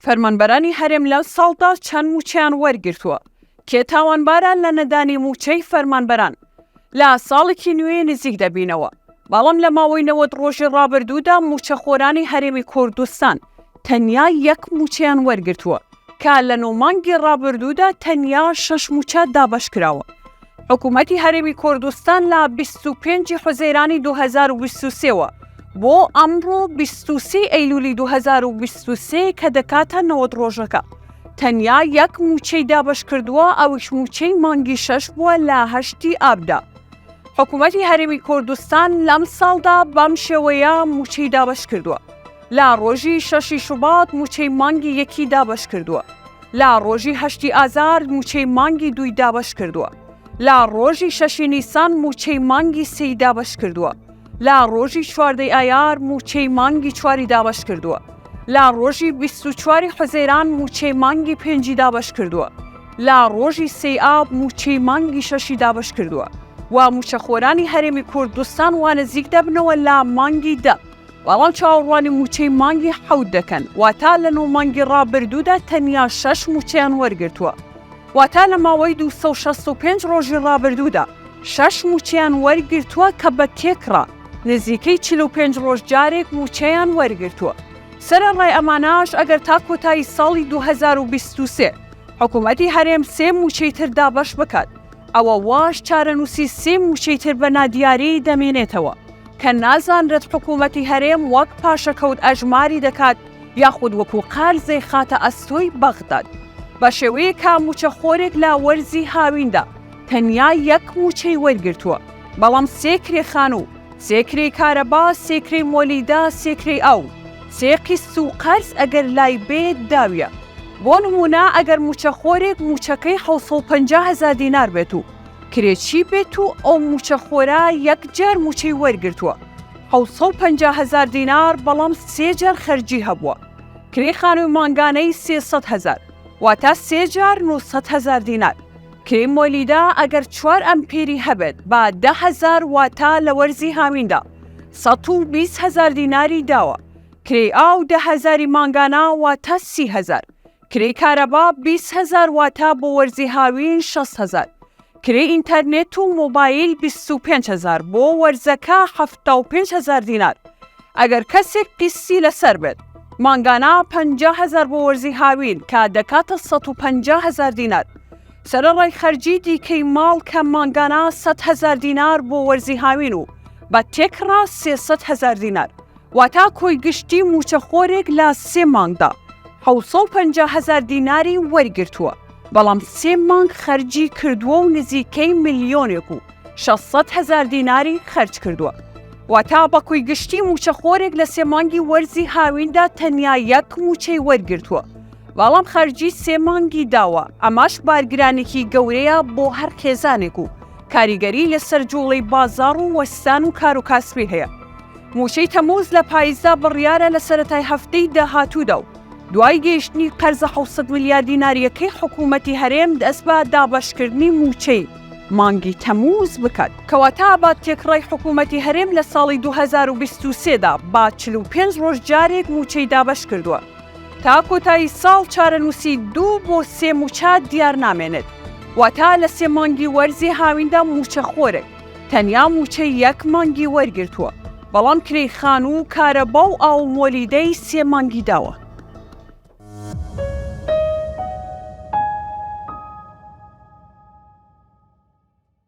فەرمانبەرانی هەرێم لەم ساڵدا چەند مووچەیان وەرگرتووە؟ کێ تاوانبارە لە نەدانی مووچەی فەرمانبەران؟ لە ساڵێکی نوێ نزیک دەبینەوە، بەڵام لە ماوەی 90 ڕۆژی ڕابردوودا مووچەخۆرانی هەرێمی کوردستان تەنیا یەک مووچەیان وەرگرتووە کە لە نۆ مانگی ڕابردوودا تەنیا شەش مووچە دابەشکراوە. حکوومەتی هەرێمی کوردستان لە 25 حوزەیرانی 2023 وە بۆ ئەمڕۆ 23 ئەیلولی 2023 کە دەکاتە 90 ڕۆژەکە تەنیا یەک مووچەی دابەش کردووە ئەویش مووچەی مانگی شەش بووە لە هەشتی ئابدا. حکوومەتی هەرێمی کوردستان لەم ساڵدا بەم شێوەیە مووچەی دابەش کردووە. لە ڕۆژی شەشی شوبات مووچەی مانگی یەکی دابەش کردووە. لە ڕۆژی هەشتی ئازار مووچەی مانگی دووی دابەش کردووە. لە ڕۆژی شەشی نیسان مووچەی مانگی سێی دابەش کردووە. لە ڕۆژی چواردەی ئایار مووچەی مانگی چواری دابەش کردووە. لە ڕۆژی 24 حوزەیران مووچەی مانگی پێنجی دابەش کردووە. لە ڕۆژی سێی ئاب مووچەی مانگی شەشی دابەش کردووە و مووچەخۆرانی هەرێمی کوردستان وا نزیک دەبنەوە لە مانگی دە. بەڵام چاوەڕوانی مووچەی مانگی حەوت دەکەن، واتا لە نۆ مانگی ڕابردوودا تەنیا شەش مووچەیان وەرگرتووە. واتا لە ماوەی 265 ڕۆژی ڕابردوودا شەش مووچەیان وەرگرتووە کە بە تێکڕا نزیکەی 45 ڕۆژ جارێک مووچەیان وەرگرتووە. سەرەڕای ئەمانەش ئەگەر تا کۆتایی ساڵی 2023 حکوومەتی هەرێم سێ مووچەی تر دابەش بکات، ئەوە واش چارەنووسی سێ مووچەی تر بە نادیاری دەمێنێتەوە. کە نازانرێت حکوومەتی هەرێم وەک پاشەکەوت ئەژماری دەکات یاخود وەکو قەرز دەیخاتە ئەستۆی بەغداد. بە شێوەیەک کە مووچەخۆرێک لە وەرزی هاویندا تەنیا یەک مووچەی وەرگرتووە، بەڵام سێ کرێ خانوو، سێ کرێی کارەبا، سێ کرێی مۆلیدە، سێ کرێی ئاو، سێ قیست و قەرز ئەگەر لای بێت داویە. بۆ نموونە ئەگەر مووچەخۆرێک مووچەکەی 750 هەزار دینار بێت و کرێچی بێت و ئەو مووچەخۆرە یەک جار مووچەی وەرگرتووە 750 هەزار دینار بەڵام سێ جار خەرجی هەبووە کرێی خانووی مانگانەی 300 هەزار واتە سێ جار 900 هەزار دینار کرێی مۆلیدە ئەگەر چوار ئەمپێری هەبێت بە 10 هەزار واتە لە وەرزی هاویندا 120 هەزار دیناری داوە کرێی ئاو دە هەزاری مانگانە واتە 30 هەزار کرێی کارەبا 20 هەزار واتە بۆ وەرزی هاوین 60 هەزار کرێی ئینتەرنێت و مۆبایل 25 هەزار بۆ وەرزەکە 75 هەزار دینار ئەگەر کەسێک قیستی لەسەر بێت مانگانە 50 هەزار بۆ وەرزی هاوین کە دەکاتە 150 هەزار دینار سەرەڕای خەرجی دیکەی ماڵ کە مانگانە 100 هەزار دینار بۆ وەرزی هاوین و بە تێکڕا 300 هەزار دینار واتا کۆی گشتی مووچەخۆرێک لە سێ مانگدا 750 هەزار دیناری وەرگرتووە، بەڵام سێ مانگ خەرجی کردووە و نزیکەی ملیۆنێک و 600 هەزار دیناری خەرج کردووە. واتا بە کۆی گشتی مووچەخۆرێک لە سێ مانگی وەرزی هاویندا تەنیا یەک مووچەی وەرگرتووە، بەڵام خەرجی سێ مانگی داوە، ئەمەش بارگرانێکی گەورەیە بۆ هەر خێزانێک و کاریگەری لەسەر جوڵەی بازاڕ و وەستان و کاروکاسبی هەیە. مووچەی تەمووز لە پایزدا بڕیارە لە سەرەتای هەفتەی داهاتوودا و دوای گەیشتنی قەرزە 700 ملیار دینارییەکەی حکوومەتی هەرێم دەست بە دابەشکردنی مووچەی مانگی تەمووز بکات. کەواتە بە تێکڕای حکوومەتی هەرێم لە ساڵی 2023 دا بە 45 ڕۆژ جارێک مووچەی دابەش کردووە. تا کۆتایی ساڵ چارەنووسی دوو بۆ سێ مووچە دیار نامێنێت. واتە لە سێ مانگی وەرزی هاویندا مووچەخۆرێک تەنیا مووچەی یەک مانگی وەرگرتووە، بەڵام کرێی خانوو و کارەبا و ئاو و مۆلیدەی سێ مانگی داوە.